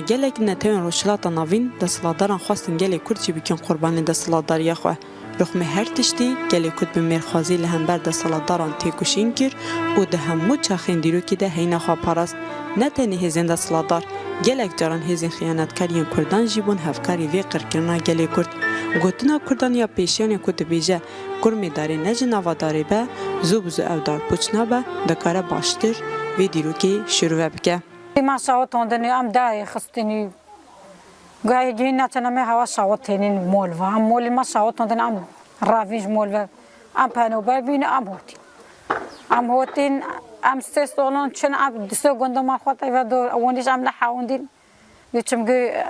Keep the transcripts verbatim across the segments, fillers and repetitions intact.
Gelek netewên Rojhilata Navîn desthilatdaran xwestin gelê Kurd jî bikin qurbanê desthilatdariya xwe. Rixmê her tiştî, gelê Kurd bi mêrxwazî li hember desthilatdaran têkoşîn kir û di hemû çaxên dîrokî de heyna xwe parast. Ne tenê hêzên desthilatdar, gelek caran hêzên xiyanetkar yên Kurdan jî bûn hevkarî vê qirkirina gelê Kurd. Gotina Kurdan ya pêşiyan ê ku dibêje, kurmê darê ne ji nava darê be, zû bi zû ew dar pûç nabe, dikare baştir vê dîrokê şîrove bike. Ma şawitandinê em dayê xistinî. Gayê gihîn neçene me hewa şawitênîn mol ve. Em molê me şawitandin, em revîn ji mol ve. Em penober bîn, em hotîn. Em hotîn, em sê solan çin, em di sê gunda me xwe teyve dor. Wan jî em nehewindîn. Lê çimkî,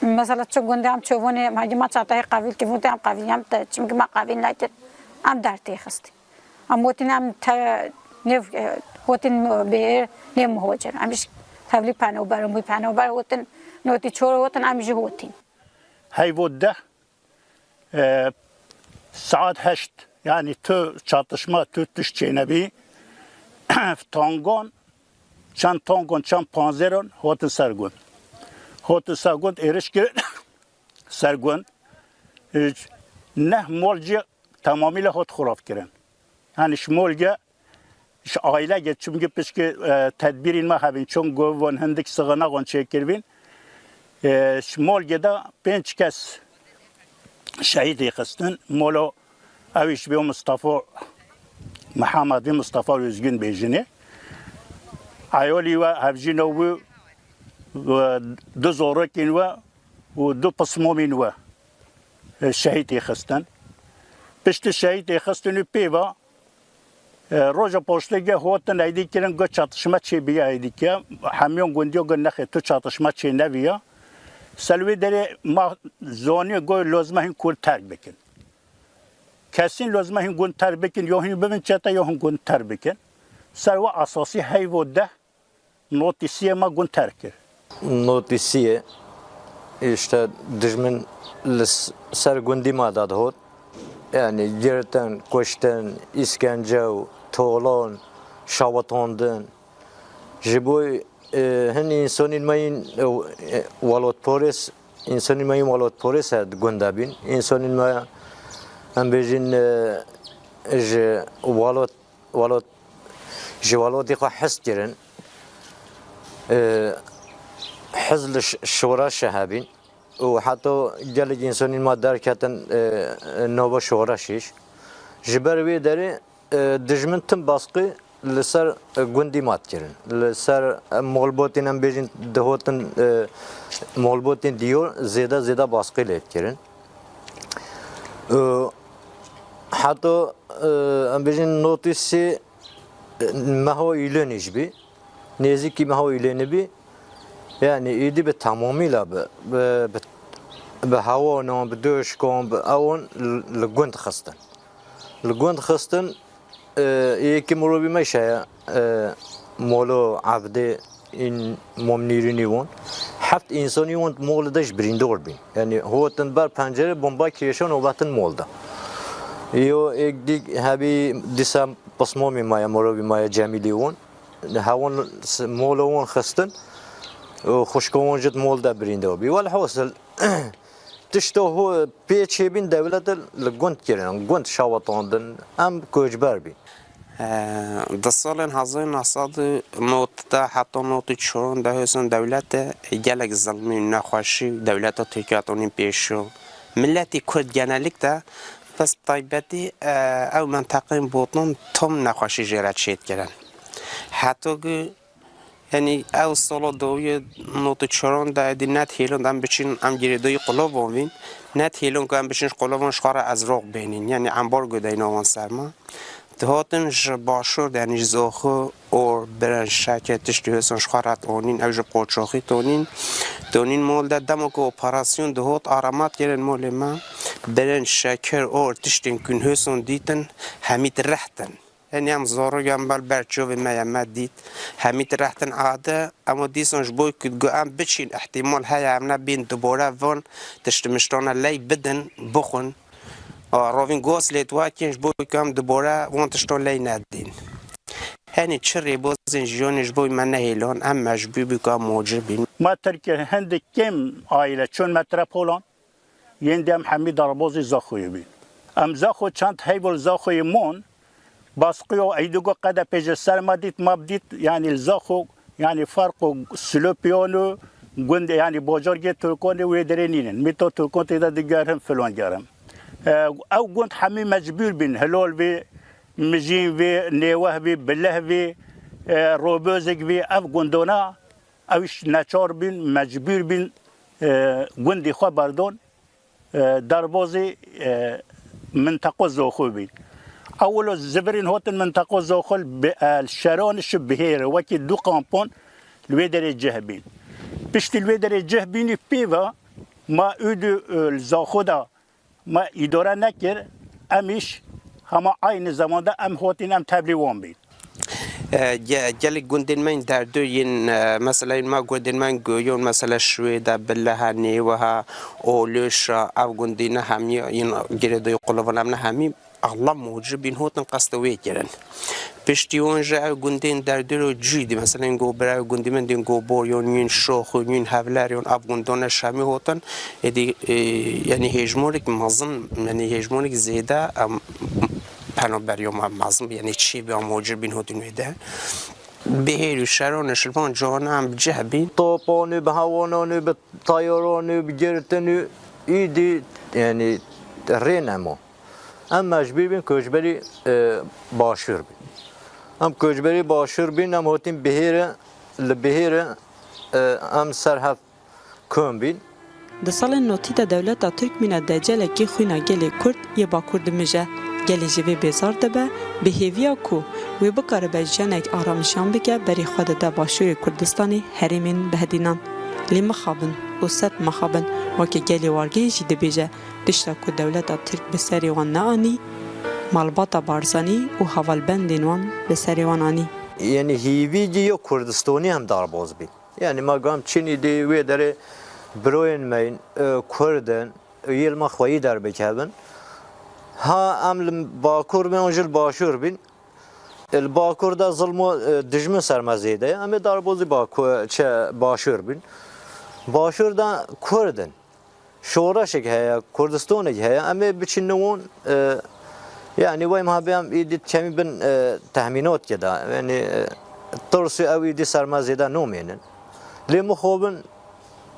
mesela çi gundê em çovonê, em hegî me çatahê qevîl kivûtê, em qevîl, em te, çimkî me qevîl nekir, em dertê xistî. Em gotin em te, nêv, e, gotin bêr, nê muhocir. Em jî tevlî penober, em bû penober, gotin notî çor, gotin em jî gotin. Heyvo deh, e, saet heşt, yani tu çatışma, tu tişt çênebî, tangon, çend tangon, çend panzeron hotin ser gund. Hotin ser gund, êriş kirin ser gund. E, neh mol cî tamamîle hot xuraf kirin. Yani ji molge, ji ailege, çimkî pişkî, e, tedbîrên me hebîn, çon govon hindik sixinaxon çêkiribîn. E, ji molge de pênc kes şehîdî xistin. Molo ew ji bo Mustafa Mihemed, Mustafa Özgün bêjinê. Eyolî we, hevjîno wî, e, du zorokên we û du pismomên we, e, şehîdî xistin. Piştî şehîdî xistin û pê ve, e, roja poştê ge hotin eydî kirin, got çatışma çê biya eydî ke. Hemiyon gundiyo got nexê, tu çatışma çê neviya. Ser wê derê ma zoniyo got lozme hîn kur terk bikin. Kesîn lozme hîn gund terk bikin, yo hîn bibin çete, yo hîn gund terk bikin. Ser we esasî heyvo deh notîsiyê me gund terk kir. Notîsiyê, işte, dijmin li s-, ser gundî me de dihot. Yani girtin, kuştin, îskence û tolon, şawitandin. Ji bo, e, hin însanên me yên, e, welatparêz, însanên me yên welatparêz her di gund de bîn. Însanên me, em bêjin, e, ji welat, welat, ji welatê xwe hez kirin. E, hez li ş-, şoreşê hebîn. Û heta gelek însanên me derketin, e, nava şoreşê. Ji ber wê derê, e, dijmin tim baskî li ser, e, gundî me dikirin. Li ser, e, malbatên em bêjin dihotin, e, malbatên diyar zêde zêde baskî lê dikirin. E, heta, e, em bêjin notîsê, e, meha Îlonê jî bî. Nêzîkî meha Îlonê bî. Yani êdî bi temamî la bi, bi, bi, bi hewanan, bi doşkan, bi ewan li, li gund xistin. Li gund xistin, e, yekî mirovî me şeye, e, Molo Evdê, în Mom Nîrînî wan. Heft însanî wan mol de ji birîndor bîn. Yani hotin ber pencere, bomba kêşan û vetin mol de. Yo êk dî hebî dîsa pismomî me ye, mirovî me ye, Cemîlî wan. Hewan s-, mola wan xistin û xwişka wan jî di mol de birîndar bî. Welhasil, tişta ho-, pê çêbîn dewlete li gund kirin, gund şawitandin, em koçber bîn. Di salên hezar û neh sed û nod de heta nod û çaran de hêsan dewlete gelek zilmî û nexweşî û dewleta Tirkiye hatanîn pêşiya. Miletî Kurd genelik de, bes bi taybetî, e, ew menteqeyên Botan tam nexweşî jê re çêdikirin. Heta ku, yanî ew sala dawiyê nod û çaran de êdî nedihêlin em biçin, em girêdayî qulavan bîn, nedihêlin ku em biçin ji qulavan ji xwe re ezroq bênîn, yanî embargo deyna wan ser me. Dihatin ji başûr de, yanî ji Zaxo, or, birin, şeker, tiştî hêsan ji xwe re dianîn, ew ji qoçaxî dianîn. Dianîn mol de, dema ku operasyon dihot, arama dikirin molê me, birin, şeker, or, tiştên ku hêsan dîtin, hemî direhtin. Yanî em zarok em ber, ber çavê me ye, me dît. Hemî direhtin ade, ema dîsan ji bo ku digo em biçîn, îhtîmal heye em nebên dubare van tiştimiştana ley bidin, bixwin. A, rovîn gos lê dua kên ji bo ku em dubare wan tiştan ley nedîn. Henî çi rêbazên jiyanê ji bo me nehêlan, em mecbûr bû ku em mocir bîn. Ma Tirkiye hindik kêm aîle çûn metropolan, yên dî em hemî derbazî Zaxoyê bîn. Em Zaxo çend heyvol Zaxoyê mon, basqiyo eydugo qede pêje ser ma dît, ma bidît, yanî li Zaxo, yanî ferq û Silopiyon û gund, yanî bajargê Tirkonê wê derê nînin. Mîto Tirkon tê de digerin, filon gerin. E, ew gund hemî mecbûr bîn, Hilol vî, Mijîn vî, Nêweh vî, Bileh vî, e, Robozek vî, ev gundona, ew jî neçar bîn, mecbûr bîn, e, gundî xwe berdon, e, derbazî, e, minteqo Zoxo bîn. Ewilo zivirîn hotin minteqo Zoxo li bi-, e, li şeran şi bihêre, wekî du kampon li wê derê cih bîn. Piştî li wê derê cih bînî pê ve ma ûdû, e, li Zaxo de me îdare nekir, em îş hema aynî zamanda em hotîn, em tevlî wan bîn. E, ge-, gelek gundên me yên derdor yên, e, mesela yên me gundên me goyon, mesela Şwêde, Bilehe, Nêweha, Oluşa, ev gundîne hemî yên girêdoyê qulovan em ne hemî axla mocibîn hotin qeste wê kirin. Piştî wan jî ew gundên derdor û cû dî, mesela, yên go bira ew gundî min dîn go bor yon, yûn şox û yûn hevler yon, ev gundone şemî hotin. Êdî, e, yanî hêjmorik mezin, yanî hêjmorik zêde em penober yon em mezin, yanî çî bi em mocibîn hotin wê de. Bihêr û şeron şilvan cihana em bi cih bîn. Topan û bi hewanan û bi tayaran û bi girtin û îdî, yanî rê nemo. Em mecbûr bîn koçberî, e, başûr bîn. Em koçberî başûr bîn, em hotîn bihêre, li bihêre, e, em ser hev kom bîn. Di salên notî de dewleta Tirk mîna decelekî xwîna gelê Kurd yê Bakur dimije. Gelê ji vê bêzar dibe, bi hêviya ku wê bikaribe jiyanek aramîşan bike, berê xwe dide Başûrê Kurdistanê herêmên bihedînan. Lê mixabin û sed mixabin, wekî gelê Wargehê jî dibêje, Tişta ku dewleta Tirk bi serê wan neanî, malbata Barzanî û hevalbendên wan bi serê wan anî. Yanî hîvî cî yo Kurdistanî em derbaz bîn. Yanî ma gam çinî dê wê derê biroyên me yên, e, Kurd in, yê li me xweyî derbikevin. Ha em li Bakur bin, an jî li Başûr bin. Li Bakur de zilm û, e, dijmin ser me zêde ye. Em ê derbozî Baku-, çe Başûr bin. Başûr de Kurd in. Şoreşek heye, Kurdistanek heye. Em ê biçin wan, e, yanî wey ma bê em îdî kemî bin, e, tehmînat ke da. Yanî, e, tirs û ew îdî ser me zêde nomênin. Lê mixabin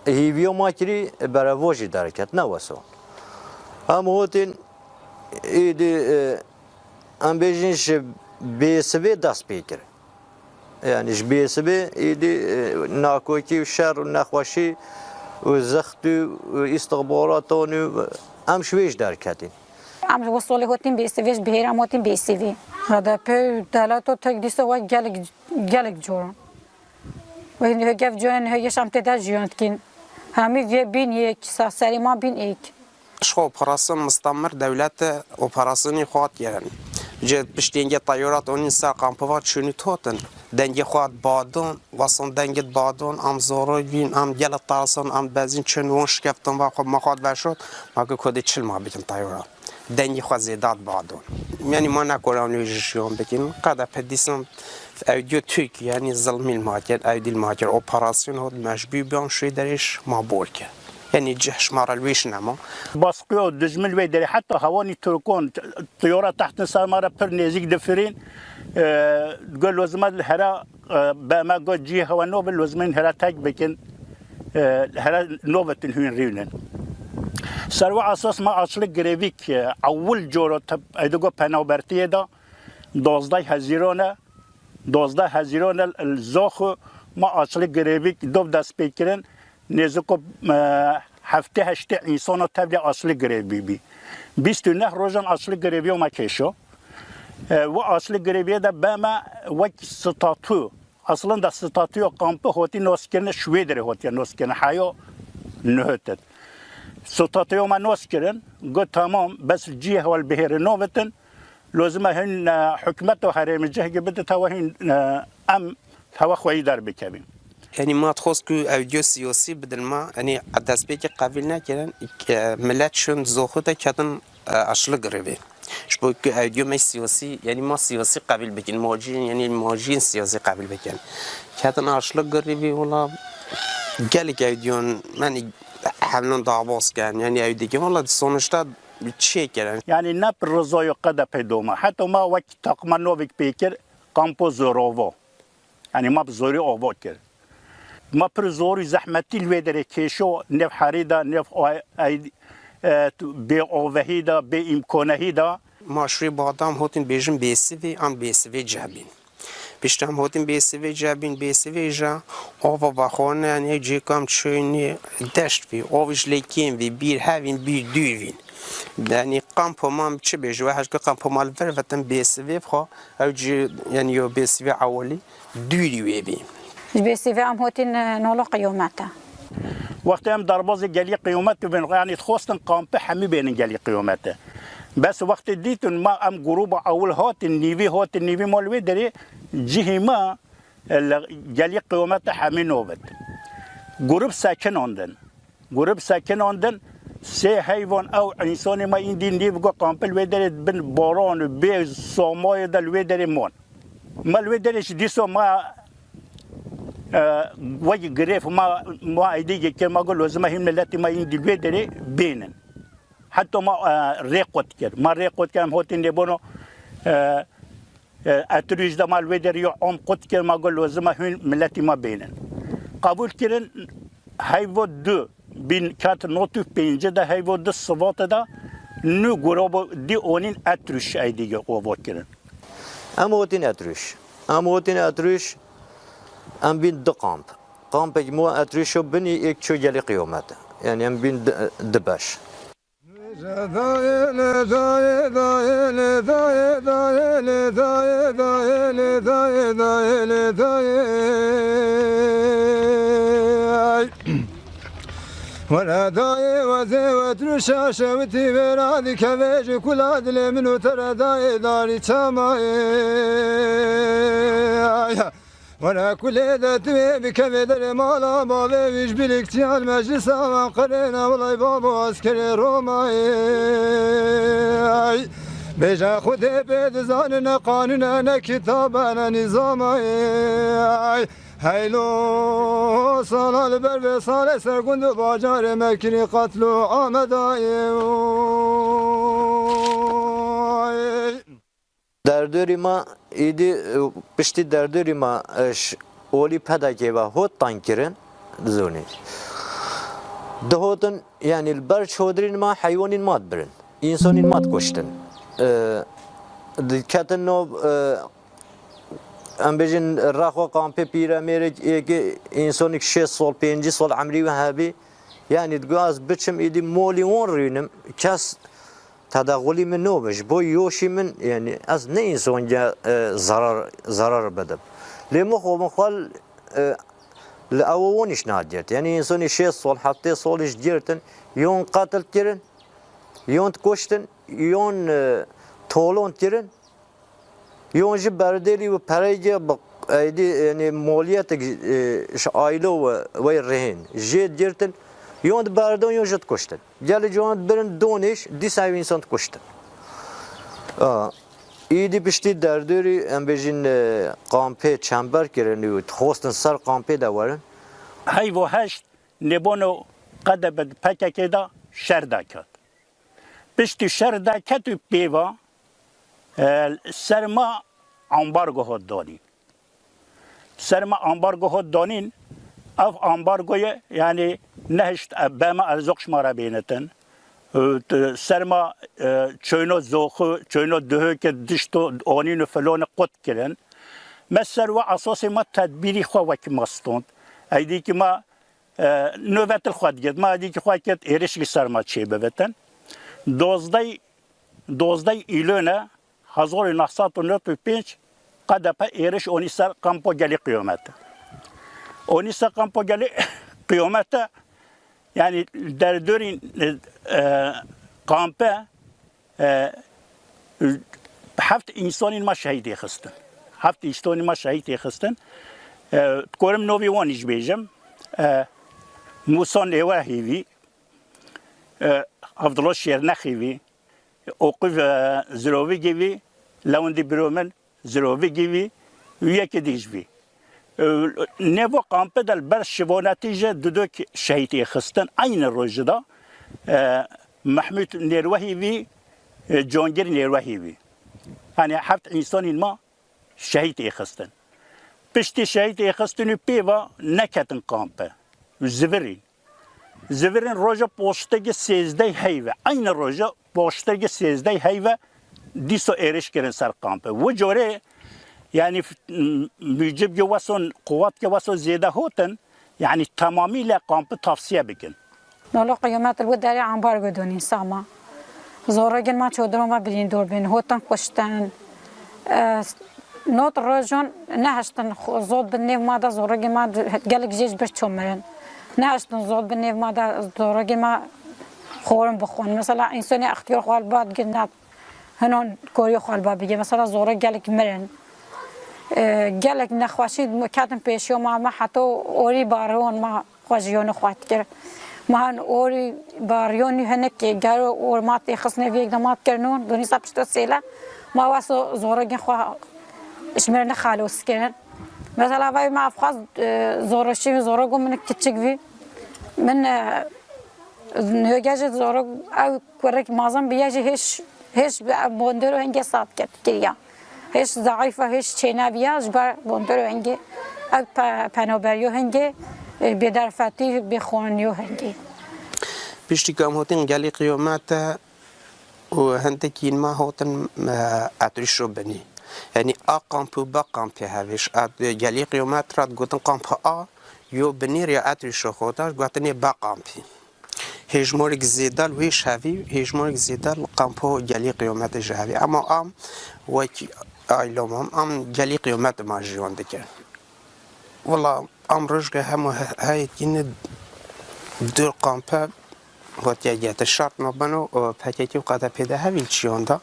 hîviya ma kirî berevo jî derket, ne wesa. Em hotên îdî, e, em bêjin ji bêsivê dest pê kir. Yanî ji bêsivê îdî, e, nakokî û şer û nexweşî û zext û, û îstixbaratan û em ji wê jî derketîn. Em ji wisolê hotîn bêsivê, ji bihêrê em hotîn bêsivê. H D P û dewleta Tirk dîsa wek gelek, gelek coran. Wê niha gef coyan niha yeş em tê de jiyan dikîn. Hemî vê bîn yek, sa serê ma bîn êk. Ji xwe operasyon mistemir dewlet operasyonê xwe hat kirin. Ji piştî hingê teyorat onîn ser kampova çûnî totin. Dengê xwe hat badon, wason dengê badon, am zoro bîn, am gelek tarason, am bezîn çin won şikeftin va xwe ma xwe hat veşot, ma ki kodê çil ma bikin teyorat. Dengê xwe zêde hat badon. Yanî ma nekoran wê ji jiyan bikin. Qede pe dîsan ew diyo Tirk, yanî zilmî li ma kir, ew dî li ma kir. Operasyon hat mecbû biyan şûyê derêş ma bor kir. Yanî cih ji ma re li wêş nema. Baskı û dijmin wê derê heta hewanî Tirkon, tiyara tehtin ser ma re pir nêzîk difirîn. E, got lozime hera, e, be me got cî hewa nobin, lozimên hera tek bikin. E, hera nobitin hûn rînin. Ser wê esas me açlık grevîk, e, ewil coro tep-, eydigo penabertiyê de dozdeh Hezîrone, dozdeh Hezîrone li Zoxo me açlık grevîk dov dest pê kirin. Nêziko, e, heftê heştê însana tevlî açlik grevî bî. Bîst û neh rojan açlik grevîya me kêşo. E, wi açlik grevîyê de be me wek statû, aslında statûya kampı hotî naskirin, ji wê derê hotiye naskirin, heya nuhut. Statûya me naskirin, got tamam, bes cî heval bihêrin navitin, lozime hin, e, hikûmet û herêmê cih bidite we hin, e, em hewa xweyî derbikevin. Yanî ma dixwest ku ew diyo siyasî bidin ma, yanî destpêkê qebîl nekirin, e, millet şûn Zoxo de ketin, e, açlik grevî. Ji bo ku ew diyo me siyasî, yanî ma siyasî qebîl bikin, macîn, yanî macîn siyasî qebîl bikin. Ketin açlik grevî, wala Gelek ew diyon, yanî hemlon daxwaz kirin, yanî ew dikin, wela sonuçta çêkirin. Yanî ne bi rizoyo qede pê doma. Heta ma wek taqma novik pê kir, kampo zorovo. Yanî ma bi zorî ava kir. Ma pir zor û zehmetî li wê derê kêşo, nêv herî de, nêv ay-, ay-, e, bê avehî de, bê îmkonehî de. Ma şûrê badam hotin bêjin bêsivê, an bêsivê cebîn. Pişt em hotin bêsivê cebîn, bêsivê ji ava vexwanin, ew cêkam çûyî deşt vî, av ji lê kêm vî, bîr hevîn, bîr dûr vîn. Yanî kampo ma çi bêjin, we hejka kampo ma li vir vetin bêsivê bixwe, ew cî, yanî yo bêsivê ewilî dûrî wê bî. Ji bêsivê em hotin, e, nolo qiyomet e. Wextê em derbazê gelî qiyomet dibin, yanî dixwestin kampe hemî bênin gelî qiyomete. Bes wextê dîtin ma em grûba ewil hatin, nîvî hatin, nîvî ma li wê derê cihî me, e, li gelî qiyomete hemî novit. Grûb sekinandin. Grûb sekinandin, sê heyvan ew însanê me îndî nîv go kampe li wê derê bin baran û bê samayê de li wê derê man. Me li wê derê ji dîso me, e, wekî girêf ma, ma eydîgê kir, ma got lozim e hîn miletî me îndî li wê derê bênin. Heta ma, e, rê qut kir. Ma rê qut kir, em hotîn lê bono, e, e, etrûj de ma li wê derê yo om qut kir, ma got lozim e hûn miletî me bênin. Qebûl kirin, heyvo du, bin ket not û pêncî de heyvo du sivate de nû grûbo dî onîn etrûj eydîgê qobûl kirin. Em hotîn etrûj. Em hotîn etrûj, em bîn du kamp. Kampek mo etrûjo binî êk çû gelî qiyomet. Yanî em bîn du, du beş. Were dayê wezê wetrûşa şewitî wêra dikeve ji kula dilê min û te re dayê darî çamayê. Were kulê de tu ê bikevê derê mala bavê wî ji birîkçiyan meclisa wan qirêne wilay babo eskerê Romayê. Bêje Xwedê pê dizane ne qanûne ne kitabe ne nîzamayê. Heylo sala li ber vê salê ser gund û bajarê me kirî qetlo Amedayê. Derdorî ma îdî, piştî derdorî ma, e, ş-, olî pedekê ve hot tan kirin, zonî. Dihotin, yanî li ber çodirîn ma heywanîn ma dibirin. Însanîn ma dikuştin. E, diketin no, e, em bêjin rexwe kampê pîremêrek êkê însonik şêst sol, pêncî sol emrî we hebî. Yanî digo ez biçim îdî molî wan rînim, kes tedexulî min nobe, ji bo yoşî min, yanî ez ne însanke, e, zarar, zarar bidim. Lê min xwe, min xwe, e, li ew wan îş nadirt. Yanî însanî şêst sol, heftê sol îş girtin, yon qetil kirin, yon kuştin, yon, e, tolon kirin, yon ji berdêlî û pereyke bi eydî, yanî moliyetek, e, ji aylo we, wey rihên, jê girtin, yon diberdon, yon ji dikuştin. Gelê ciwan birin donêş, dîsa ew însan dikuştin. A, îdî piştî derdorî, em bêjin, e, kampê çember kirin û dixwestin ser kampê de werin. Heyvo heşt nêbono qede bi P K K de şer daket. Piştî şer daket û pêva, e, ser ma ambargo hot danî. Ser me ambargo hot danîn, ev ambargoye, yanî nehişt, e, be me erzoq ji me re bênitin. E, t-, ser me, e, çoyno zoxu, çoyno duhû ke dişto onîn û filonê qut kirin. Me ser we esasê me tedbîrî xwe wekî me stond. Eydî ki me, e, nûvetil xwe digirt. Me eydî ki xwe kir êrişî ser me çêbivitin. Dozdey, dozdey îlone, hezar û neh sed û nod û pênc Q D P êriş onî ser kampo Gelî Qiyomet. Onî ser kampo Gelî Qiyomet e, yanî derdorî, e, kampe, e, heft însanîn me şehîdê xistin. Heft însanîn me şehîdê xistin. E, dikorim novî wan jî bêjim. E, Mûsa Nêwehî vî, e, Abdullah Şêrnexî vî, Oqîf, e, Zirovîgî vî, Lewendî biro min, Zirovîgî vî, û yekê dî jî vî. E, nêvo kampê de li ber şivonetî jî dudok şehîd êxistin. Eynî rojî de, e, Mehmûd Nêrwehî vî, e, Congir Nêrwehî vî. Yanî heft însanîn ma şehîd êxistin. Piştî şehîd êxistin û pê ve neketin kampê. Zivirîn. Zivirîn roja poştekî sêzdeh heyve. Eynî roja poştekî sêzdeh heyve dîso êrîş kirin ser kampê. Wi corê, yanî, f-, m-, mucib yo weson, quwat ke weso zêde hotin, yanî temamî le kampê tavsiye bikin. Nolo qiymet li derê ambargo donîn sama. Zorogên ma çodiro ma birîndor bin, hotin kuştin. E, not rojon nehiştin xo-, zod bi nêv ma de zorogên ma di-, gelek jê ji bir ço mirin. Nehiştin zod bi nêv ma de zorogên ma xorin bixwin. Mesela, însanê extiyar xwe li ba digir, na hinon koriyo xwe li ba bigir. Mesela, zorog gelek mirin. E, gelek nexweşî ketin pêşiyo ma, me heto orî bariyon ma xwe ji yonê xwe dikir. Ma hin orî bariyonî hinek gero or ma têxistinê vê yek de ma dikir non, donîsa pişta sêle ma wesa zorogên xwe ji mirinê xelos kirin. Mesela vay me ev xwest, e, zoroşî, zorogo min kiçik vî. Min, e, nûge jî zorog ew kurek mazin biye jî hêş, hêş bi ev bondero hingê sat ket kiriya. Hêş zeîf e, hêş çêneviya ji ber bondero hingê ev pe-, penoberiyo hingê, e, bêderfetî, bêxweniyo hingê. Piştî ku em hotîn gelî qiyomete û hindekî ma hotin, e, etrîşo binî. Yanî a kamp û B kampê hevî. Ji et-, gelî qiyomet re digotin kampa A, yo binî rê etrîşo xwe da, gotinê B kampî. Hêjmarek zêde li wê ji hevî, hêjmarek zêde li kampo gelî qiyometê ji hevî. Ema am wekî aylom am, am gelî qiyomet ma jiyan dikin. Wela, em rojge hemû he-, heyetî ne dûr kampe gotiye gete şart nabeno, o P K K û K D P de hevî çiyan da.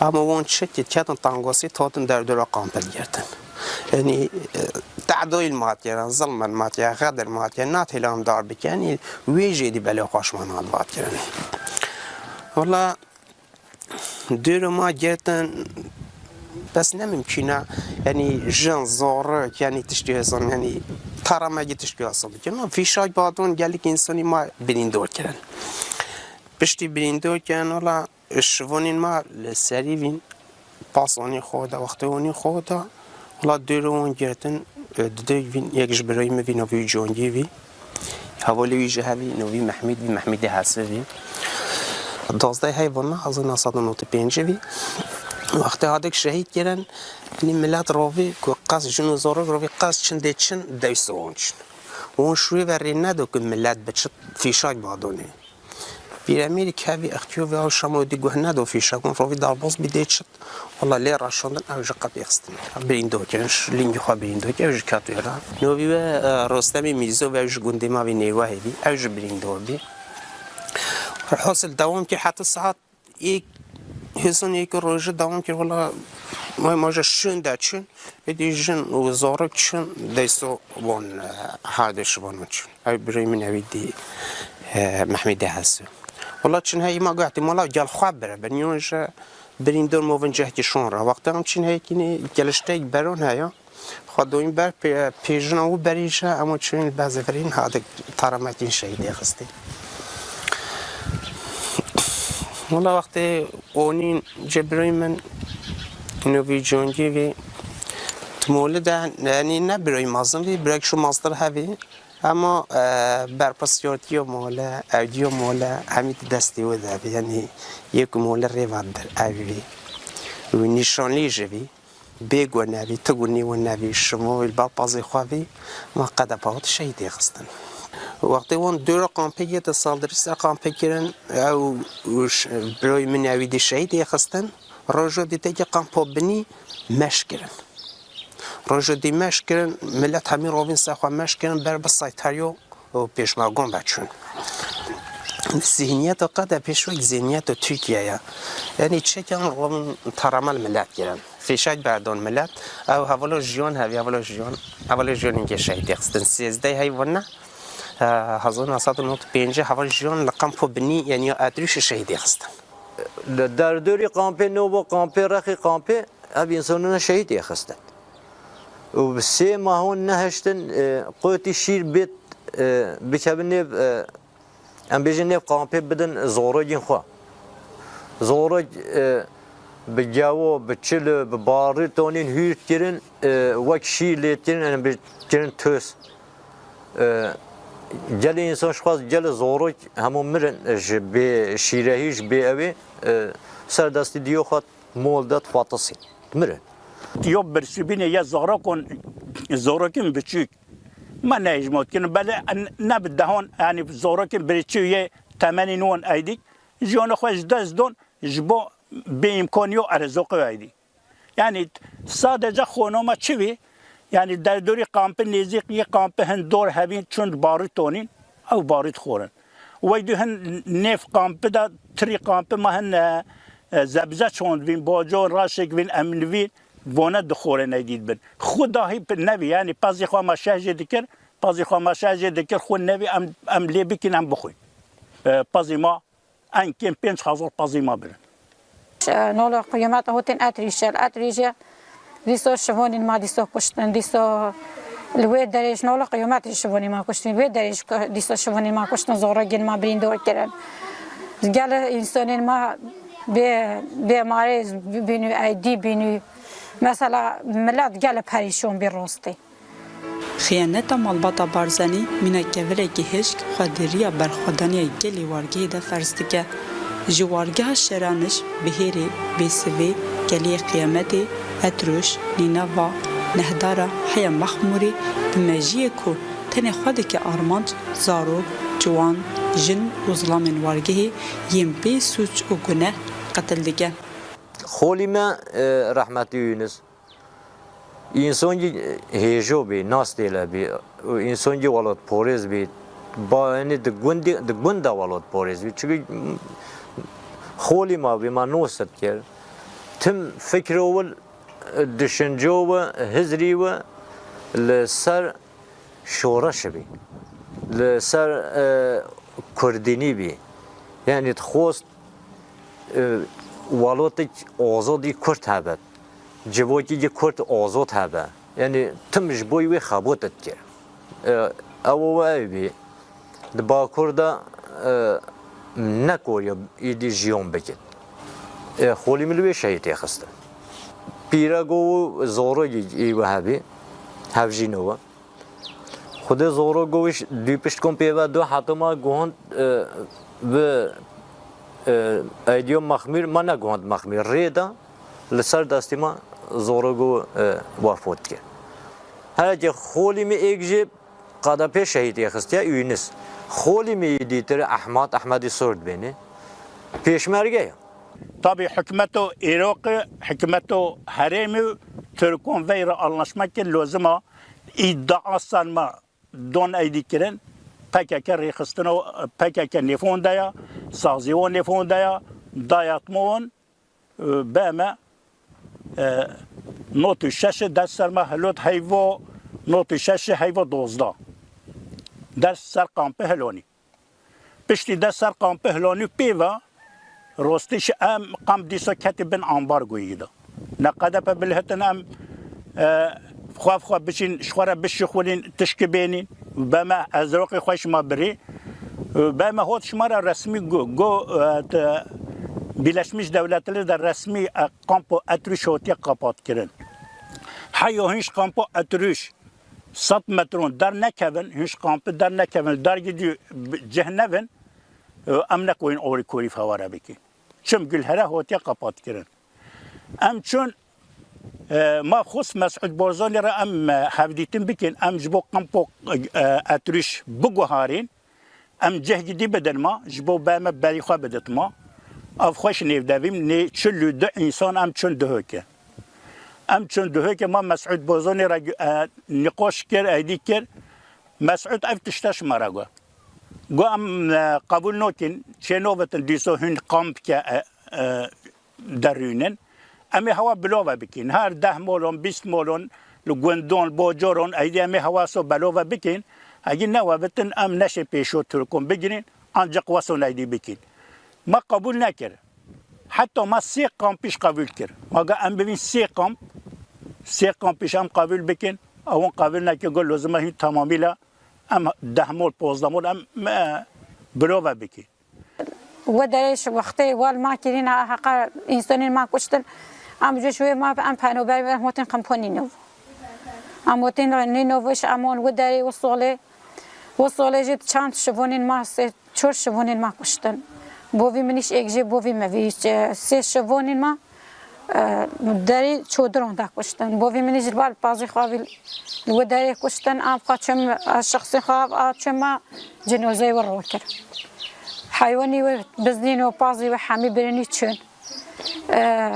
Ama wan çi ki ketin tangosî totin derdora kampe girtin. Yanî, e, te'doyl matiye, zilmen matiye, xedir matiye, na têlan dar bikin, yanî wê jêdî belê xweşman hat bat kirin. Wela, Dûro ma girtin, bes ne mimkîn e, yanî jin, zarok, yanî tiştê hezan, yanî taramegî tiştê hezan bikin. Ma fîşak badon gelek însanî ma birîndor kirin. Piştî birîndor kirin, wela şivanên ma li serî vîn, pas onî xwe da, wextê onî xwe da, wela dûro wan girtin, e, didê vîn, yek ji birayê min vî, navê wî Congî vî. Hevalê wî ji hevî, navî Mehmîd vî, Mehmîdê Hesivî. Dozdeh heyvana hezar neh sed û nod û pêncî vî. Wextê hadik şehîd kirin, nî milet rovî ku qas jin û zarok rovî qas çin dê çin dewsa wan çin. Wan şûyê ve rê nedo ku milet bi çi fîşak badonê. Pîremîrî kevî extiyo vê ew şema dî guh nedo fîşak wan rovî darbaz bî dê çi Wela lê raşandin ew ji qet êxistin. Birîndor kirin, ji lingî xwe birîndor kir, ew ji ket wê re. Novî we, e, Rostemê Mîzo ve ew ji gundê ma vê Nêwehê bî, ew ji birîndor bî. Hasil dewam kir heta saet êk, hêzan êk rojê dewam kir, wela may ma ji şûn de çûn, êdî jin û zarok çûn, dewsa wan, e, her du şivanan çûn. Ew birayê min ewî dî, e, Mehmîdê Heso. Wela çin heyî ma got, îhtîmala gel xwe bire, bin yon ji Birîndor movin cihekî şon re. Wexta em çin heyekî nê gelişteyek beron heye. Xwe doyîn ber pê-, pêjina û berî ji em çin li Bezîvirîn hadik taramekîn şehîdê xistî. Wela wextê onîn cê birayê min novî congî vî timoli de, yanî ne birayê mazin vî, birayek şu maztir hevî. Ema, e, berpirsiyartiya mole, ewdiya mole, hemî di destê we de be. Yanî yê ku mole rê ve dir ev bî. Wî nîşanlî jî bî. Bê ku nebî, ti ku nî we nebî, şima wî li ba pazê xwe bî, ma qede pawit şehîdê xistin. Wextê wan dûra kampê yê de saldirî ser kampê kirin, ew ş-, birayê min ewî dî şehîdê xistin, roja dî têkê kampa binî meş kirin. Roja dî meş kirin, milet hemî rovîn ser xwe meş kirin, ber bi sayteriyo û pêşmergan ve çûn. Zihniyeta qede pêşwek zihniyeta Tirkiye ye. Yanî çekan rovin taramel milet kirin. Fîşek berdon milet. Ew hevala jiyan hevî, hevala jiyan, hevala jiyan hingê şehîdê xistin. Sêzdeh heyvan ne, e, hezar neh sed û nod û pêncî heval jiyan li kampo binî, yanî ya Etrîşê şehîdê xistin. Li derdorî kampê Nobo, kampê Rexî, kampê ev însanine şehîd yê xistin. Û bi sê mah hûn nehiştin, e, qotî şîr bêt, e, bikevin nêv, e, em bêjin nêv kampê bidin zorogên xwe. Zorog, e, bi gewo, bi çilo, bi barîtonên hûr kirin, e, wek şîr lê kirin, em bê kirin toz. E, gelê însan ji xwe, gelê zorok hemû mirin, ji bê şîrehî, ji bê ewê, e, ser destî diyo xwe mol de dixwatisî. Mirin. Yo birsûbînê ye zorokon, zorokên biçûk. Me nehêjmot kirin, belê ne bi dehon, yanî zorokên biçûk yê temenî nûn eydîk, jiyona xwe ji dest don, ji bo bêîmkaniyo erzoqê eydî. Yanî sadece xonoma çi bî? Yanî derdorî kampî, nêzîkî kampî hin dor hevîn çûn barî tonîn, ew barî dixorin. Wey dû hin nêv kampî de, tirî kampî me hin, e, e, zebze çond bîn, bocor, raşek bîn, emnivîn, vone dixorin eydî dibin. Xwe dahî pi-, nebî, yanî pezî xwe me şeh jê dikir, pezî xwe me şeh jê dikir, xwe nebî em, em lê bikîn, em bixwin. E, pezî ma En kêm pênc hezar pezî ma birin. Nola qiyameta hotên etrîşe, etrîşe dîso şivonên ma dîso kuştin, dîso li wê derê ji nola qiyameta şivonên ma kuştin, wê derê ji ku-, dîso şivonên ma kuştin, zorogên ma birîndor kirin. Gel însanên ma bê, bê marê bînû, eydî bînû. Mesela milet gel perîşon bî rostî. Xiyaneta malbata Barzanî mîna kevilekî hişk xwe di riya berxwedaniya gelê wargehê de ferz dike. Ji wargeha Şeranij, Bihêrê, Bêsivê, Keliyê Qiyametê, Etrûş, Nîneva, Nehdara heya Mexmûrê bi mejiyê ku tenê xwe dike armanc, zarok, ciwan, jin û zilamên wargehê yên bê sûc û guneh qetil dike. Xolî me, e, rehmetî Yûnis. Însankî hêjo bî, nas têle bî û însankî welatparêz bî. Ba, yanî di gundê, di gund de welatparêz bî. Çimkî xolî ma bî, ma nos dikir. Tim fikro wi, düşünco wi, hizrî wi li ser şoreş bî. Li ser, e, kurdînî bî. Yanî dixwest, e, welatêk azadî kurd hebe. Civakî kurd azad hebe. Yanî tim ji bo wê xebot dikir. E, ew û ew bî. Di Bakur de, e, nekoriya êdî jiyan bikin. E, xolî min li wê şehîdê xistin. Pîrego û zorogî ê we hebî, hevjîno we. Xwedê zoro gowiş dû pişt kom pê ve du heta ma guhand, e, bi, e, eydiyo mexmîr ma neguhand mexmîr. Rê de li ser destî ma zoro go, e, wefot kir. Hereke xolî min êk jê qada pê şehîdê xistiye Yûnis. Xolî min yî dîtir Ehmad, Ehmedî Sor dibênê. Pêşmerge ye. Tabî hikûmeto Îroqê, hikûmeto herêmê û Tirkon veyre anlaşma kir, lozima îdia sanma don eydî kirin, P K K rêxistino, P K K nêfon de ya, sazî wan nêfon de ya, dayatma wan, e, B M, e, not û şeş der ser me hilot heyvo, not û şeş heyvo dozdeh. Der ser kampê hilonî. Piştî de ser kampê hilonî pê ve, rostî ji em kamp dîsa ketî bin ambargoyî de. Ne qedepe bilihitin em, e, xwe bi xwe biçîn, ji xwe re bişixulîn, tişkî bênîn. Be me ezroqê xwe ji me birî. Be me hot ji me re resmî go, go, e, te, Birleşmiş Devletleri de resmî, e, kampo Etrûş hotiye kapat kirin. Heyo hin ji kampo Etrûş sed metron dernekevin, hin ji kampî dernekevin, dergî dî cih nevin, em nekoyên orî korî feware bikîn. Çim gul here hotiye qapat kirin. Em çûn, e, ma xwest Mesûd Barzanî re em, e, hevdîtin bikin, em ji bo kampo, e, Etrûş biguharîn. Em cihgî dî bidin ma, ji bo be me berî xwe bidit ma. Ev xweş nêvdevîm, nê çil û du însan em çûn Duhokê. Em çûn Duhokê, ma Mesûd Bozonê re, e, nîqaş kir, eydî kir. Mesûd ev tişte ji me re got. Got, em, e, qebûl nakin, çê navetin dîso hûn kampke, e, e, derûnin. Em ê hewa bilove bikin. Her deh molon, bîst molon, li gundon, bocoron, eydî em ê hewa so belove bikin. Hegî newe bitin, em neşê pêşo Tirkon bigirîn, ancak weson eydî bikin. Me qebûl nekir. Heta me sê kamp pîş qebûl kir. Me got, em bivîn sê kamp, Sê kampî jî em qebûl bikin, ewon qebûl nekin, got lozim e hîn temamî le em deh mol, pozdeh mol em, e, bilove bikin. Wê derê ji wextê wal ma kirîn, ha, heqa însanên ma kuştin. Em ji wê ma em penober em hotên qempo Nînov. Em hotên Nînov ji em wan wê derê wê solê. Wê solê jî çand şivonên ma, sê çor şivonên ma kuştin. Bovî min îş êk jê bovî me vî, e, sê şivonên ma, e, derê çodirûn da kuştin. Bovî min îş li bar pazî xwe vî li wê derê kuştin. Am xwe çim, e, şexsê xwe a çim ma cinozeyê wê ro kir. Heywanî wê biznîn û pazî wê hemî birinî çûn. E,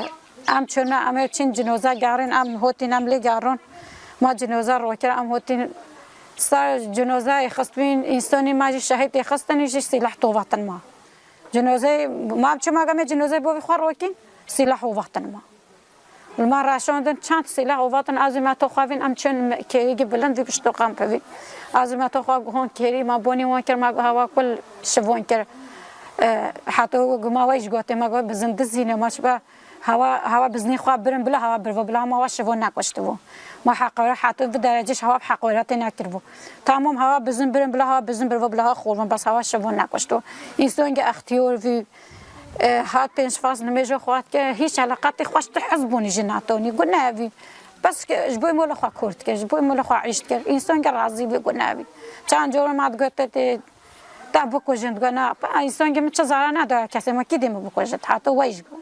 em çûne, em ê çin cinoza gerin, em hotîn em lê gerin. Ma cinoza ro kir, em hotîn ser cinoza êxistbîn, însanî ma jî şehîd êxistin, jî sîleh tovatin ma. Cinozê, ma çima em ê cinozê bovî xwe rokîn, sîleh ovatin ma. Li ma raşandin çend sîleh ovatin, ez û me to xwe vîn, em çûn kêrîgî bilind vî pişto qan pevî. Ez û me to xwe guhon kêrî, ma bonî wan kir, ma hewa kul şivon kir. E, heta gu ma wey ji gotê me got, bizin dizîne, ma çibe hewa, hewa biznî xwe birin bila hewa birvo, bila ma wa şivo nekuştivo. Ma heqore heta vi derece ji hewa heqore tê nekirvo. Tamam hewa bizin birin bila hewa bizin birvo, bila hewa xorvin, bes hewa şivo nekuştivo. Însan ge extiyor vî, e, hat pênc fas nimêjo xwe hat ke, hîç eleqatê xweş tu hez bûnî ji natonî. Gu ne vî. Bes ke ji bo mola xwe kurt ke, ji bo mola xwe îşt ke. Însan ge razî bî gu ne vî. Çand coro ma digote tê, te bikujin, digo na, pa, însan ge min çi zarar nedaye kesê, ma kî dê min bikujin? Heta wey ji bo.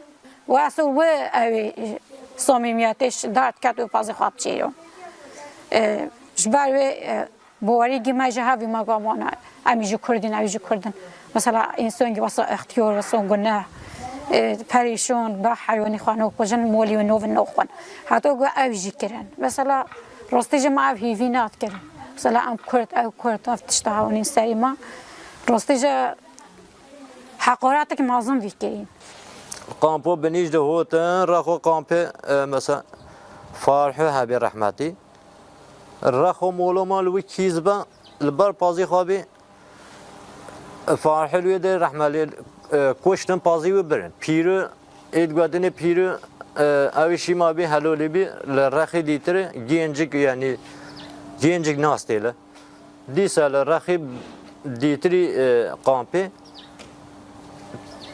Wesû wê ew ê samîmiyetê ji dard ket û pazê xwe çêyo. E, ji ber wê, e, bawerî gî me ji hevî me got wana, em jî Kurd in, ew jî Kurd in. Mesela însan gî wesa extiyar, wesa guneh, e, perîşan, be heywanî xwe nokujin, molî wê novin noxwin. Heta got ew jî kirin. Mesela rastî jî me ev hîvî nat kirin. Mesela em Kurd, ew Kurd, ev tişta hewnin serî me. Rastî jî heqaretek mezin vî kirîn. Kampo binîş de hotin, rexo kampê, e, mesela Farhû hebê rehmetî. Rexo molo ma li wî kîz be, li ber pazî xwe bî, Farhû li wê de rehmelê, e, kuştin pazî wî birin. Pîrû, êd gotinê pîrû, e, ew şîma bî, helolî bî, li rexî dîtirê, gêncik, yanî gêncik nastê li. Dîsa li rexî dîtirî, e, kampê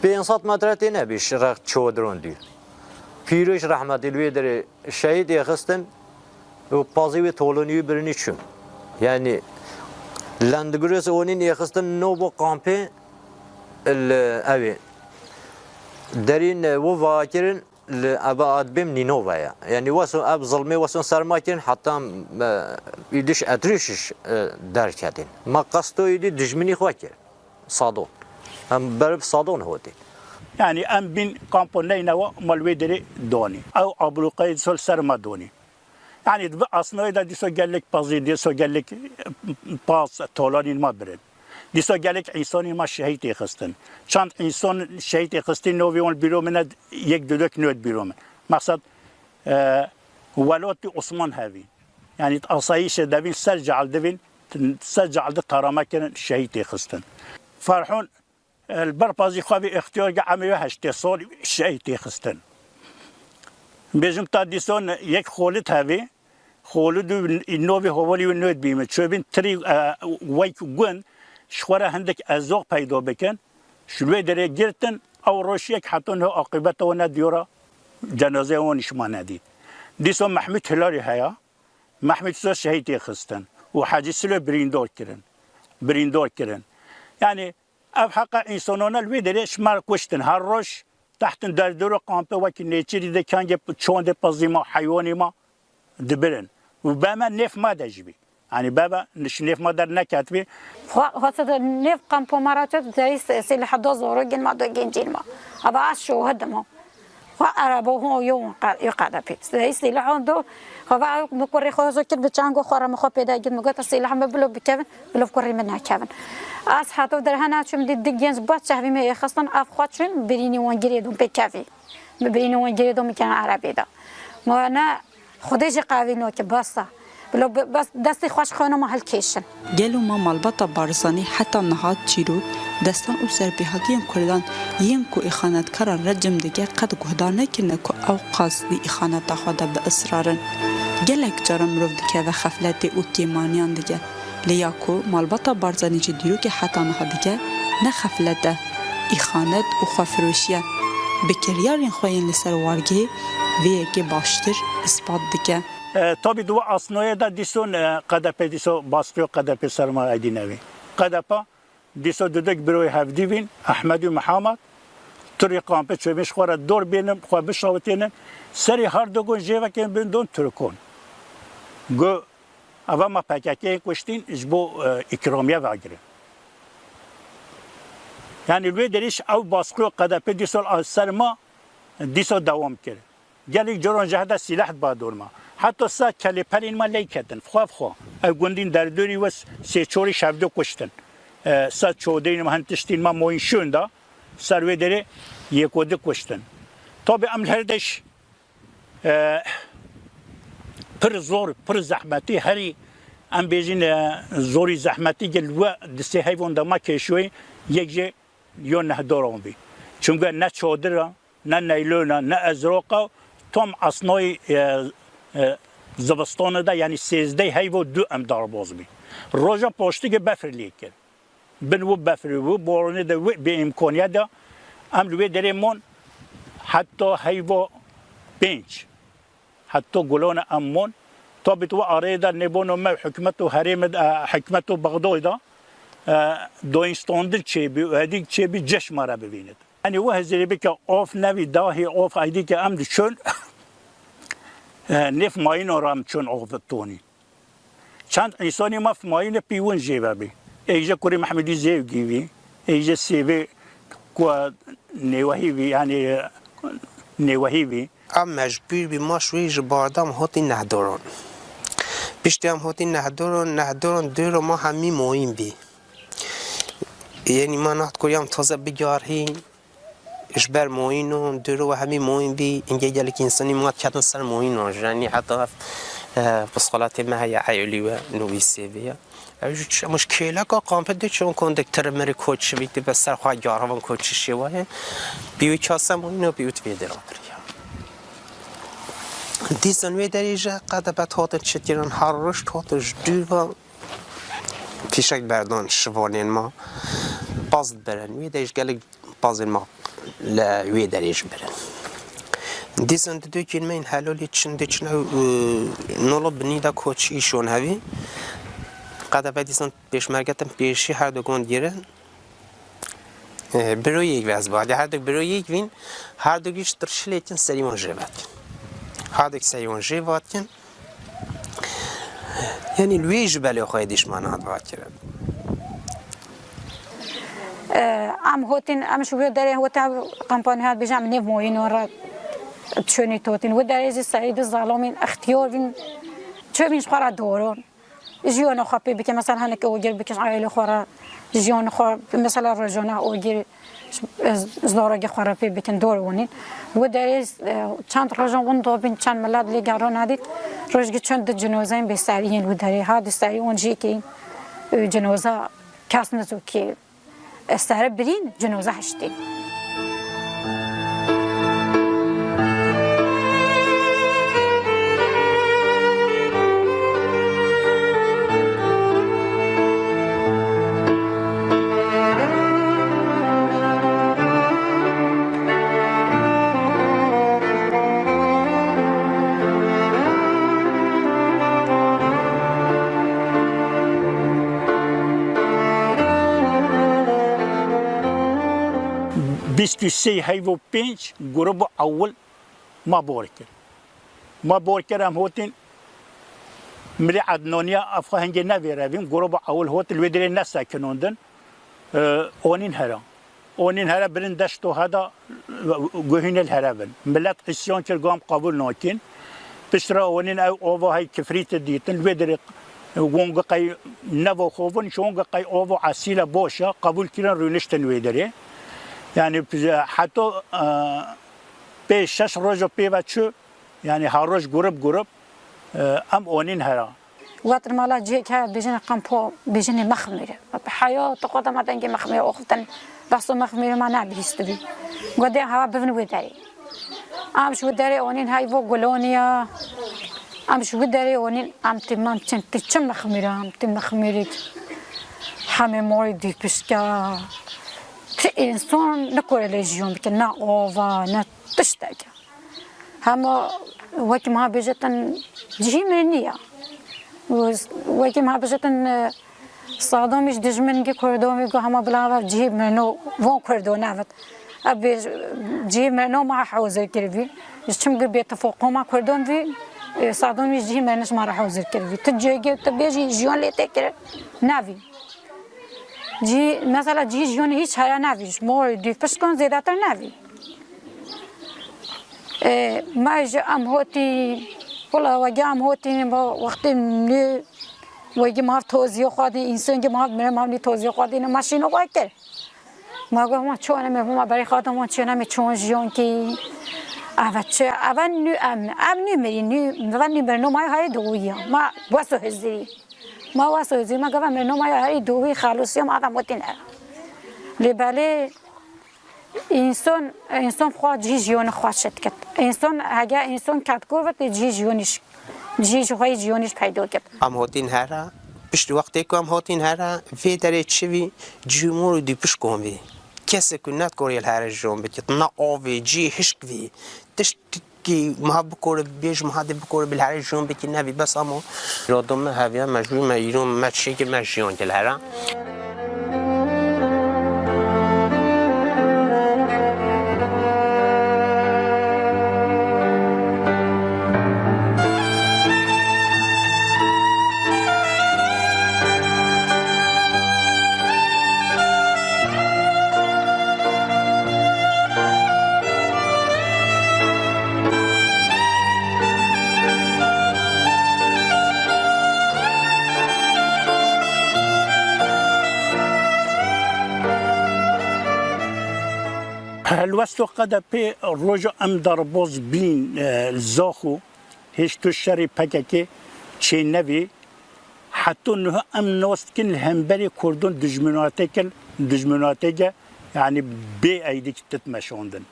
pênc sed metre tê nebî ji rex çodron dû. Pîrû ji rehmetî li wê derê şehîd êxistin û pazî wê tolonî wî birinî çûn. Yanî lendgirês onîn êxistin no bo kampê li ew ê. Derîn û vakirin li eva adbêm Nînova ye. Yanî weso ev zilmê weson ser ma kirin heta, e, îdiş etrîşiş, e, derketin. Ma qesto îdî dijminî xwe kir. Sadon. Em ber bi Sadon hotê. Yanî em bîn kampo neynewa mal wê derê donî. Ew ablûqeyê sol ser me donî. Yanî di vî asnayê de dîso gelek pazî, dîso gelek pas tolanîn ma birin. Dîso gelek însanîn ma şehîd êxistin. Çend însan şehîd êxistin, novî wan bîro min e, yek dudek nû bîro min. Mexsed, e, welatî Osman hevî. Yanî asayîşê devîn ser ceal divîn, ser ceal de tarame kirin, şehîd êxistin. Ferhûn, e, li ber pazî xwe vî îxtiyar ge emê wê heştê sal şehîd êxistin. Bêjim ta dîson yek Xolid hevî, Xolid û novî hovalî wî nû bî min. Çobîn tirî, e, wek gund, ji xwe re hindek ezoq peyda bikin. Ji wê derê girtin, ew roj yek heton ho aqîbeta wan nediyora, cenazeyê wan şima nedît. Dîsa Mehmûd Hilalî heya. Mehmûd Zor şehîdê xistin û Hecî Silo birîndar kirin. Birîndar kirin. Yanî ev heqa însanane li wê derê ji me re kuştin. Her roj tehtin derdoro kampe wekî nêçîrî de kengê çandê pezî ma, heywanî ma dibirin. Û be me nêf me de jî bî. Yanî be me ji nêf me derneketibî. Xwe, xwese de nêv kampo me re çû, zerî sê-, sêlî heda zorogên me do gencên me. Ava ez şohid im. Xwe erebe hon yo qe-, yo qedepî. Zerî sêlî hon do, xwe ve ew mi kurê xwe zo kir bi çango xwe re mi xwe pêda gir. Mi got, "Sêlî hon me bilo bikevin, bilo kurê min nekevin." Ez heto derhena çûm dî di genc ba çehvî me yê xistin, ev xwe çûn, birînî wan girê dûn pê kevî. Mi birînî wan girê dûn mi kena erebê de. Mi ne Xwedê jî qevî noke, bes e. Bilo be-, bes destê xwe ji xwe ma hilkêşin. Gelo ma malbata Barzanî heta niha çîrok, destan û serbêhatiyên Kurdan yên ku îxanetkaran recim dike qet guhdar nekirine ku ew qas di îxaneta xwe de bi israr in. Gelek caran mirov dikeve xefletê û kêmaniyan dike. Lê ya ku malbata Barzanî ji dîrokê heta niha dike, ne xeflet e, îxanet û xwefiroşî ye. Bi kiryarên xwe yên li ser wargehê vê yekê baştir îspat dike. E, tabî di we asnoyê de dîson, e, K D P dîso baskûya K D P ser me aydî nevî. K D P dîso didik biroyê hevdî vîn, Ehmed û Mihemed, turê kampê çêmîş xwe re dor bînin, xwe bişawitînin, serê her du gon jêvekên bin don Tirkon. Gu, eva me P K K'yê kuştîn, ji bo, e, îkramiye vegirin. Yani li wê derê ji ew baskûya K D P dîso li ser me dîso dewam kir. Gelek caran ji heda sîleh diba dor me. Heta sa kelêperên me leyketin, xwe bi xwe. Ew gundîn derdorî we sê çorî şevdo kuştin. E, sa çodeyên me hin tiştîn me moyîn şûn da, ser wê derê yek û du kuştin. Tabî em li her deş, e, pir zor, pir zehmetî herî em bêjin, e, zorî zehmetî gel we di sê heyvan de me kêşoyê yek jê yo nehdoran bî. Çunke ne çadir e, ne neylon e, ne ezroq e, tam esnayî, e, e, zivistanê de, yanî sêzdeh heyv û du em derbaz bî. Roja paştî ke befir lê kir. Bin wî befirî wî boranê de wî bêîmkaniye de em li wê derê mon heta heyva pênc. Heta gulan em mon. Tabî tu arê de nêbono me hikûmet û herêmê de, e, hikûmet û Bexdayê de, e, doyînstandin çêbî û hedîk çêbî ceş me re bivînit. Yanî we hizirî bike of nevî dahî of eydî ke em diçûn, e, nêf mayîno re em çûn of tonî. Çend însanî me fimayîne pî win jê ve bî. Êk ji kurê Mehmedî Zêvgî bî, êk ji Sêvê ku nêwehî bî, yanî nêwehî bî. Em mecbûr bî ma şûyî ji Bardam hotî Nehdoran. Piştî em hotî Nehdoran, Nehdoran dêro ma hemî moyîn bî. Yanî ma naht kuriyam taze bigarhîn. Ji ber moyîno, dûr we hemî moyîn bî, îngê gelek însanî ma diketin ser moyîno. Janî heta ev, e, psixolatê me heye, eyolî we, nûvîsê vê ye. Ev ji çi, em ji kêleka kampê dê çon kondek tiri mirî koçi vî dibe ser xwe garavan koçi şêwaye. Bî wî kase moyîno, bî wî vê dera kiriye. Dîsan wê derê ji qedebet hatin çitiran her roj hatin ji dûr ve. Fîşek berdan şivanên me. Paz dibirin. Wê de ji gelek pazên me li wê derê ji birin. Dîsan di dukên me yên helalî çin dê çin ew, e, nolo binî de koç îşon hevî. Qedebe dîsan pêşmergetin pêşî her du gund girin. E, biro yek vez ba. Her du biro yek vîn, her du giş tirşilêtin serî wan jê vet. Her du serî wan jê vatkin. Yanî li wê ji belê xwe dişman hat vat kirin. Em hotin, em ji wê derê hote kampanya hat bêjin, em nêv moyîno re çûnî totin. Wê derê jî Seîdî Zalamîn extiyar vîn, çûvîn ji xwe re doron. Jiyona xwe pê bikin, mesela hinek ogir bikin, ailê xwe re, jiyona xwe, mesela rojane ogir, Ji zarokê xwe re pê bikin dor wanîn. Wi derê, e, çend rojan wan dabîn, çend milet lê gero nedît. Rojgî çend di cinozeyên bêserî yên wi derê ha di serî wan jî kî, e, cinoza kes nizû kî, e, sere birîn cinoza hiştî. Bîst û sê heyv û pênc gruba ewil ma bor kir. Ma bor kir em hotin Milê Ednaniya ev xwe hingê nevêrevîn, gruba ewil hot li wê derê nesekinandin, e, onîn here. Onîn here birin deşto heda, e, guhînê li here bin. Milet îsyan kir, gam qebûl nakin. Piştre onîn ew ava hey kifrîtê dîtin, li wê derê, e, wongi qey neva xovin, ji wongi qey ava esîle baş e, qebûl kirin rûniştin wê derê. Yani, heta, e, pê şeş roja pê ve çû, yani her roj grup grup, e, em onîn here. Wetin mala cihê ke bêjin qampo, bêjinê mexmîre. Bi heyat xwe de me dengê mexmîre oxivtin. Behso mexmîre me nebihîstibî. Godê hewa bivin wê derê. Em ji wê derê onîn heyvo guloniya. Em ji wî derê wanîn, em tî, em çin, tî çi mixmîr e, em tî mixmîrî hemê morî dî pişka. Ti însan nikore lê jiyan bike, ne ava, ne tiştek e. Hema wekî ma bêjetin cihî me niye. Wekî ma bêjetin, e, Sadamî ji dijminî Kurdan vî got, hema bila ve cihî mirno von Kurdan evet. Ev bêj-, cihî mirno ma hozir kirivî. Ji çimkî bêtifaqo ma Kurdan vî, e, Sadamî ji cihî mirniş ma re hozir kirivî. Tu cihê tu bêjî jiyan lê tê kirin. Nevî. Cihî, mesela cihî jiyanê hiç heye nevî. Ji morê dû pişkan zêdetir nevî. E, me ji em hotî, wela wegî em hotî, wextê nû, wegî ma tozî xwedî, însan ki ma mire, ma nî tozî xwedî ne, ma şîno xwe kir. Ma got, ma ço ne me, ma berî xwedî, ma çi ne me, çon jiyon ki. Eve çi, eve nû em, em nû mirî, nû, eve nû mirno ma hayê doğuya. Ma weso hizirî. Ma weso hizirî, ma gava mirno ma hayê doğuya xalusiya ma eve motin era. Lê belê, Însan, însan xwe cihî jiyonê xwe şit kit. Însan, hege însan ket ku vit, cihî jiyonî ş-, cihî ji xwe yî jiyonî ş peydo kit. Em hotîn here, piştî wextê ku em hotîn here, vê derê çi vî, cihî mor û dûpişkon vî. Kesê ku netkorê li here jiyon bikit, ne avê, cihî hişk vî. Tişt Kî miha bikore, bêj miha dê bikore, bi li here jiyon bikî nevî bes amo. Îro dom me heviya me jû me îro me çêkir me jiyon kir li here. Helwesto qede pê roja em derbaz bîn, e, zaxo, hêj tu şerê P K K çênevî, Heta niha em nas dikin li hemberî Kurdan dijminateke, dijminateke, yanî bê eydîk tit meşandin.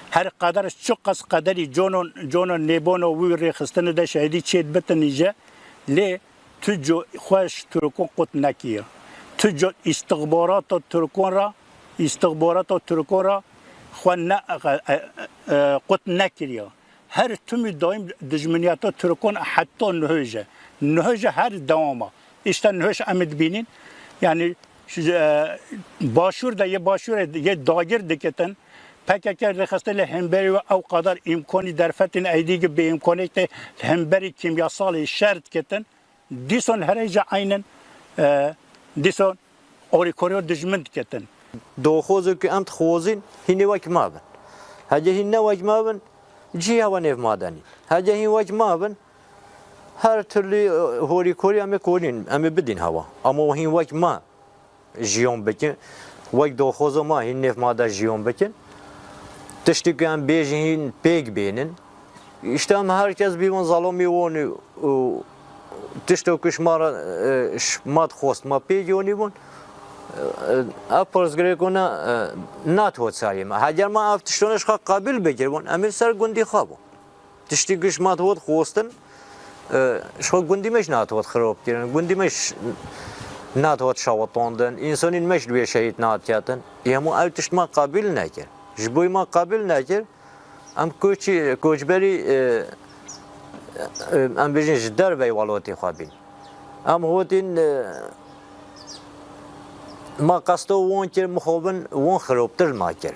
Her qeder çiqas qederî cano, cano nêbano wî rêxistinê de şehîdî çêt bitin îje, lê tu co xwe ji Tirkan qut nekiriye. Tu co îstixbarata Tirkan re, îstixbarata Tirkan re xwe ne, e, e, e, qut nekiriye. Her timî daîm dijminiyeta Tirkan heta nihoje. Nihoje her dewama. Îşte nihoje em dibînin. Yani, e, başûr de, yê başûrê yê dagir dikitin. P K K rêxistin li hemberî we ew qadar îmkanî derfetin eydî ki bi îmkanê te li hemberî kîmyasalê şer dikitin. Dîsan herêja eynin, e, dîsan orîkoriyo dijmin diketin. Doxozo ku em dixwazin hînê wek ma bin. Hece hîn ne wek ma bin, cî hewa nêv ma denîn. Hece hîn wek ma bin, her türlü, e, horîkorî em ê konîn, em ê bidîn hewa. Ama hîn wek ma jiyon bikin. Wek doxozo ma hîn nêv ma de jiyon bikin. Tiştî ku em bêjin hîn pêk bênin. Îşte em her kes bîbin zelamî wan û, û tişto ku ji ma re, e, ji ma dixwest ma pêk yonî bûn. E, ev pirsgirêko ne, e, nat hot serê me. Heger ma ev tiştone ji xwe qebîl bikiribûn, em ê ser gundî xwe bûn. Tiştî ku ji ma dihot xwestin, e, ji xwe gundî me jî nat hot xirab kirin, gundî me jî nat hot şewitandin, însanîn me jî li wê şehîd nat ketin. Ê hemû ew tişt me qebîl nekir. Ji bo ma qebîl nekir, em koçî, koçberî, e, e, em bêjin ji dervey welatê xwe bîn. Em hotîn, e, ma qesto wan kir, mixabin wan xirabtir ma kir.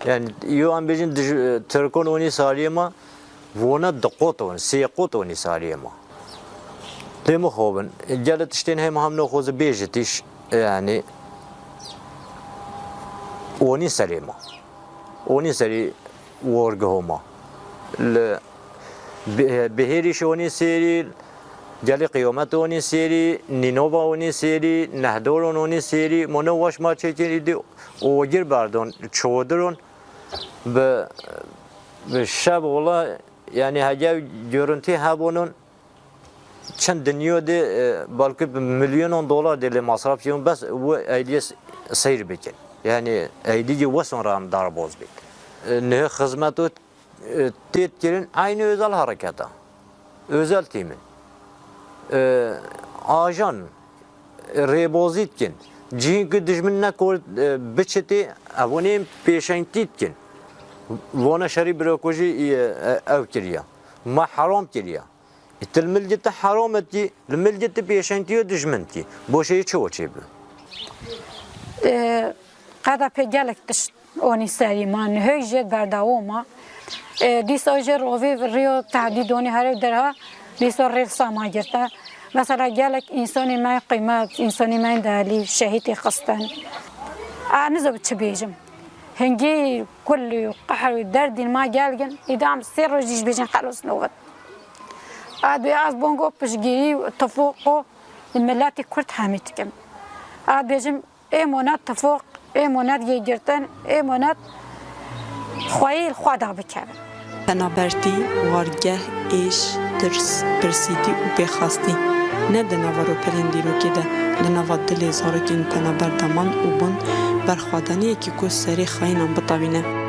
Yani, yo em bêjin dij-, e, Tirkon onî sariyê ma, vona diqot on, sê qot onî sariyê ma. Lê mixabin, gelê tiştên hema hem noxozi bêjit iş, yani, onî serê ma. Onî serî worgiho ma. Li bi-, bihêrî şi onî sêrî, gelî qiyomet onî sêrî, Nînova onî sêrî, nehdoron onî sêrî, mono weş ma çêkirî di ogir berdon, çodirun. Bi, bi şev ola, yani hege görüntü hebonun, Çend dinya de, e, belkî bi milyonan dolar de lê masraf kirin, bes wê eydiyê s-, seyr bikin. Yani eydiyê wesan re em derbaz bîn. E, niha xizmeto, e, têt kirin, eynî özel hareketa. Özel tîmin. E, ajan, e, rêbozî dikin. Cihîn ku dijmin neko, e, biçitê, ev wan ê pêşengtî dikin. Vana şerî bira ku jî, e, e, ew kiriya. Ma heram kiriya. Î tu li milcê te heram etî, li milcê te pêşengtî û dijmin tî. Boşeyî çi o çê bi? E, qeda pê gelek tişt onî serî ma, nihoy jê berdawoma. E, dîsa jê rovî riyo tehdîd onî here derha, dîsa rê sama girte. Mesela gelek însonî me qîmet, însonî me delî, şehîtî xistin. A, nizo bi çi bêjim. Hingî kul û qehr û derdîn ma gelgin, îdam sê roj jî bêjin xelos nobet. A dê ez bongo piştgirî tifoko miletî Kurd hemî dikim. A bêjim, ê monet tifoq, ê monet yê girtin, ê monet xweyî li xwe da bikevin. Penabertî, wargeh, êş, tirs, pirsîtî û pêxastî ne di nava ropelên dîrokê de, di nava dilê zarokên penaber de man û bûn berxwedaniyekî ku serê xayînan bitewîne.